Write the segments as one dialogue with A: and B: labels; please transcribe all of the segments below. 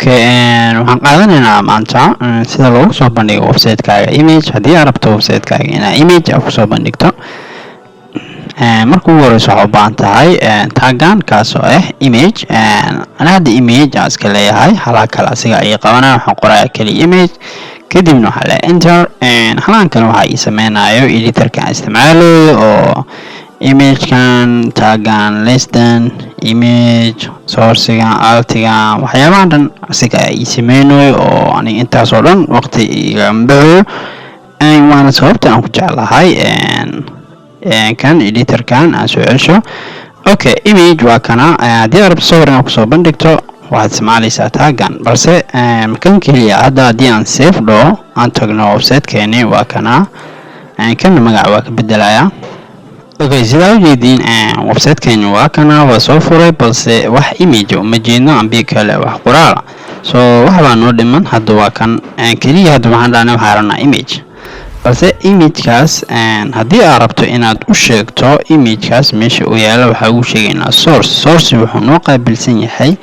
A: Waxaan qaadanaynaa maanta sida loogu soo bandhigo website-kaaga image. Haddii aad rabto website-kaaga inaad image aad kusoo bandhigto, marka ugu horeyso waxaa u baahan tahay taggan kaasoo ah image. Ana hadda image aan iska leeyahay, halaa kale asiga ayay qabanaya. Waxaan qoraya keliya image, kadibna waxaa leeyahay enter. Halaan kale waxaa ii sameynayo editorka aan isticmaalayo oo imagekan, taggan, less than image, sourcigan, altigan, waxyaabahan dhan asiga ayaa ii sameynayo oo aniga intaasoo dhan waqti igama baxayo. Waana sababta aan ku jeclahay kan editorkan aan soo celsho. Okay, image waa kana. Haddii aad rabto sawir inaad kusoo bandhigto, waxaad isticmaalaysaa taggan, balse kan keliya. Hadda haddii aan save dhaho, aan tagno website-keeni, waa kana. Kana magaca waa ka bedelayaa. Okay, sidaa ujeediin, website-keeni waa kana, waa soo furay, balse wax image uma jeedno ambi kale wax qoraala. So wax baa noo dhiman. Hadda waa kan keliya. Hadda waxaan dhahnay waxaan rabnaa image, balse imagekaas haddii aad rabto inaad u sheegto imagekaas meesha uu yaalo, waxaa ugu sheegaynaa source. Source wuxuu noo qaabilsan yahay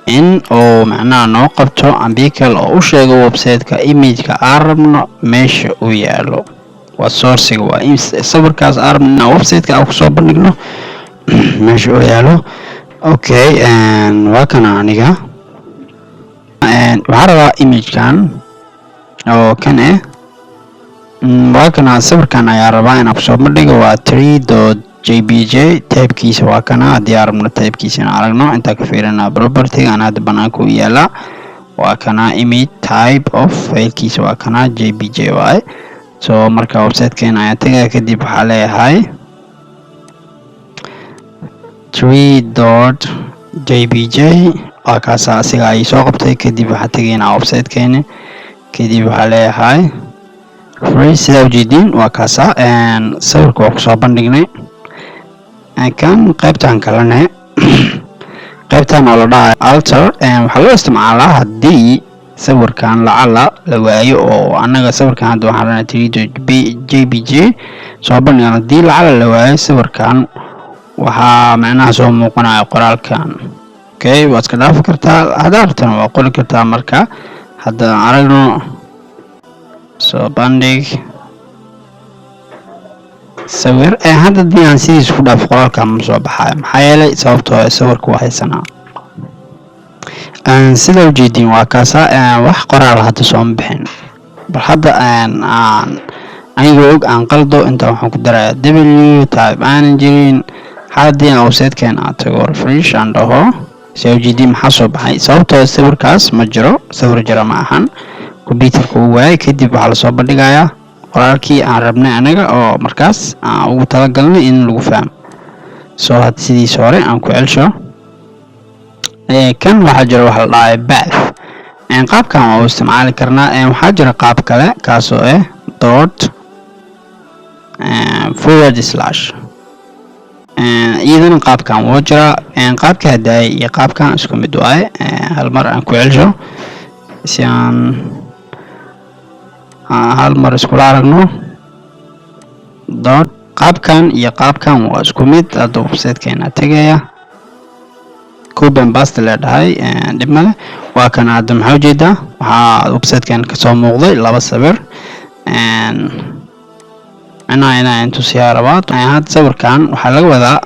A: in uu macnaha noo qabto ambical oo u sheego website-ka imageka aan rabno meesha uu yaalo. Waa sourciga, waa in sawirkaas aan rabno inaan website-ka aan kusoo bandhigno meesha uu yaalo. Okay, waa kana. Aniga waxaan rabaa imagekan oo kan ah. Waa kana, sawirkan ayaa rabaa inaan kusoo bandhigo. Waa 3.jpg. Typekiisa waa kana. Haddii aan rabno typekiisa inaan aragno, intaa ka fiirinaa propertyga aan hadda banaanka u yaalaa. Waa kana image type of filekiisa, waa kana, jpg waaye. So marka websitekeena ayaan tegaya, kadib waxaa leeyahay 3.jpg. Waa kaasa, asiga ay soo qabtay. Kadib waxaa tegaynaa websitekeeni, kadib waxaa leeyahay refresh. Sidaa ujeediin, waa kaasa, sawirka waa kusoo bandhignay. Kan qaybtan kalene, qaybtan oo la dhahayo alter, waxaa loo isticmaalaa haddii sawirkan lacala la waayo, oo annaga sawirkan hadda waxaan rabnaa 3.jpg soo bandhigan. Haddii lacala la waayo sawirkan, waxaa macnaha soo muuqanaya qoraalkan. Okay, waad iska dhaafi kartaa, haddaa rabtana waa qori kartaa. Marka hadda aragno soo bandhig sawir. Hadda haddii aan sidiis ku dhaafo, qoraalka ma soo baxayo. Maxaa yeelay, sababtoo ah sawirka waa haysanaa. Sida ujeediin, waa kaasa, wax qoraal hadda sooma bixin. Bal hadda aan anigoo og aan qaldo inta, waxaan ku darayaa w type aanan jirin. Haddii aan websitekeena aan tago, refresh aan dhaho, sida ujeediin, maxaa soo baxay? Sababtoo sawirkaas ma jiro, sawir jira ma ahan, computerka uu waayay. Kadib waxaa lasoo bandhigayaa qoraalkii aan rabnay anaga oo markaas aan ugu talagalnay in lagu fahmo. So had sidiis hore aan ku celsho. Kan waxaa jira waxa la dhahay path. Qaabkan waa u isticmaali karnaa. Waxaa jira qaab kale kaasoo ah dot forward slash. Iyadana qaabkan wuu jiraa. Qaabka hadaayay iyo qaabkan isku mid waaye. Hal mar aan ku celsho si aan hal mar iskula aragno. Dot, qaabkan iyo qaabkan waa isku mid. Hadda websitekeena tegaya, copy and paste leedhahay, dhib male. Waa kan. Hadda maxaa ujeedaa? Waxaa websitekan kasoo muuqday laba sawir. Micnaha inaan tusiyaa rabaa. Hadda sawirkan waxaa laga wadaa,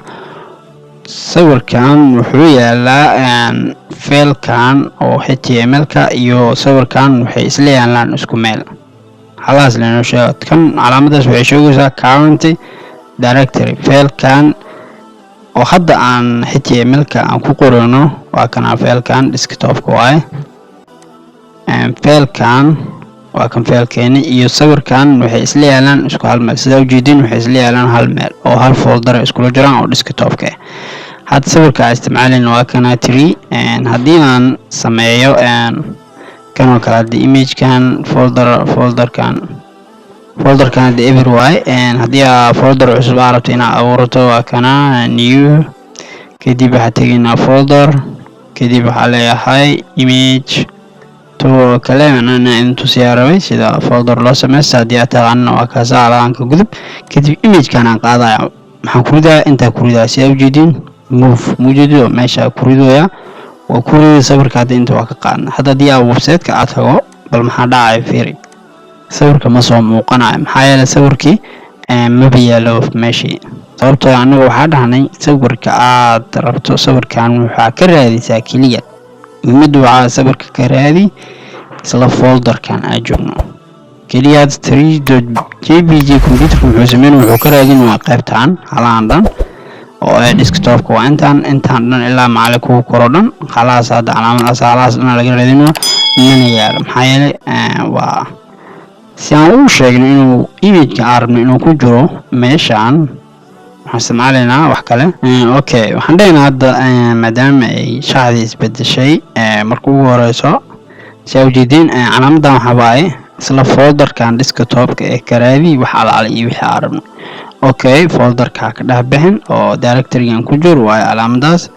A: sawirkan wuxuu yaalaa filekan oo HTML-ka iyo sawirkan waxay isla yaalaan isku meel. Halaas lanoo sheego, kan calaamadaas waxay sheegaysaa current directory. Filekan oo hadda aan HTML-ka aan ku qorayno waa kana, filekan desktopka waaye. Filekan waa kan, filekeeni iyo sawirkan waxay isla yaalaan isku hal meel. Sidaa ujeediin, waxay isla yaalaan hal meel oo hal folder iskula jiraan oo desktopka ah. Hadda sawirka aan isticmaalayna waa kana, tree. Haddii aan sameeyo kan oo kale, hadda imagekan folder, folderkan hadda eber waaye. Haddii aa folder cusub aa rabto inaad abuurato, waa kana, new, kadib waxaa tegaynaa folder, kadib waxaa leeyahay image to oo kale. Macnaha idin tusiyaa rabay sida folder loo sameysto. Haddii aad taqaanana, waa kaasa. Alaanka gudub, kadib imagekan aan qaadaya, maxaan ku ridayaa? Intaa ku ridaya. Sidaa ujeediin, move mujeedido meesha ku ridooya. Waa ku riday sawirka. Hadda inta waa ka qaadna. Hadda haddii aa website-ka aad tago, bal maxaa dhacaya? Fiiri, sawirka ma soo muuqanayo. Maxaa yeelay, sawirkii maba yaalo meeshii, sababtoo anaga waxaa dhahnay sawirka aad rabto, sawirkan waxaa ka raadisaa keliya. Muhiimaddu waxaa sawirka ka raadi isla folderkan aan joogno keliya. 3.jpg computerka muxuu sameyn? Wuxuu ka raadin waa qaybtan halahan dhan oo ee desktopka. Waa intaan dhan ilaa macali kuwa koro dhan. Khalaas, hadda calaamadaas halahaas dhan laga raadinayo mana yaalo. Maxaa yeelay, waa si aan u sheegno inuu imageka aan rabno inuu ku jiro meeshaan, waxaan isticmaalaynaa wax kale. Okay, waxaan dhahaynaa hadda, maadaama ay shaxdii isbedeshay, marka ugu horeyso si aa ujeedeen calaamadan waxaa waaye isla folderkan desktopka ee karaadi wax alaale iyo wixii aan rabno. Okay, folderka ka dhex bixin oo directorygan ku jir waayo calaamadaas.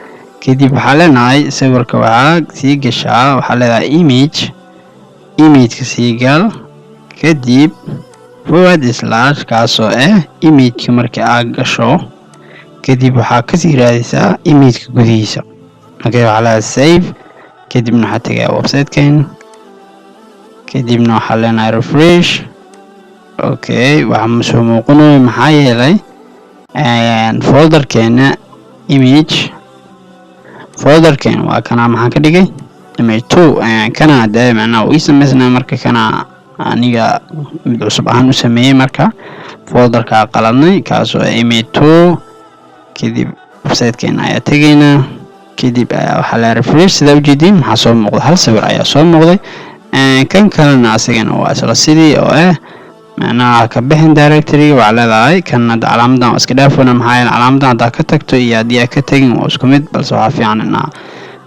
A: Kadib waxaa leenahay sawirka waxaa sii gashaa, waxaa leedahay image, imageka sii gal, kadib forward slash, kaasoo ah imageka. Marka aad gasho kadib, waxaa kasii raadisaa imageka gudihiisa. Okay, waxaa leedahay save. Kadibna waxaa tegaa websitekan, kadibna waxaa leenahay refresh. Okay, waxaa ma soo muuqanayo. Maxaa yeelay, folderkeena image, folderkeena waa kana. Maxaan ka dhigay? Image two. Kana dee macnaha uu ii sameysnaa. Marka kana aniga mid cusub ahaan u sameeyey. Marka folderkaa qaladnay, kaasoo image two. Kadib websitekeena ayaa tegaynaa, kadib ayaa waxaa la refresh. Sidaa ujeediin, maxaa soo muuqda? Hal sawir ayaa soo muuqday. Kan kalena asagana waa isla sidii oo ah, macnaha ka bixin directoryga. Waxaa leedahay kan hadda calaamadan waa iska dhaafona. Maxaa yeele, calaamadan haddaa ka tagto iyo haddii aad ka tegin waa isku mid, balse waxaa fiican inaa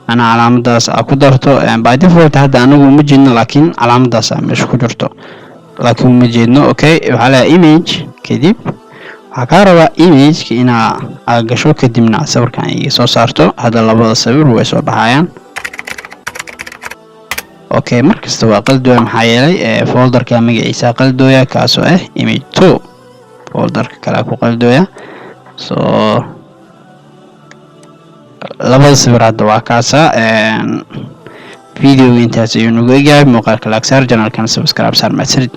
A: macnaha calaamadaas aa ku darto. By default hadda anagu uma jeedno, laakiin calaamadaas aa meesha ku jirto, laakiin uma jeedno. Okay, waxaa leedahay image, kadib waxaa kaa rabaa imageka inaa aad gasho, kadibna aad sawirkan iga soo saarto. Hadda labada sawir way soo baxayaan. Okay, markasta waa qaldooya. Maxaa yeelay, folderka magaciisa qaldooya, kaasoo ah image two, folderka kale ku qaldooya. So labada sawir hadda waa kaasa. Videoga intaas ayuu nagu egyahay. Muuqaalka like saar, channelkana subscribe saar. Mahadsanid.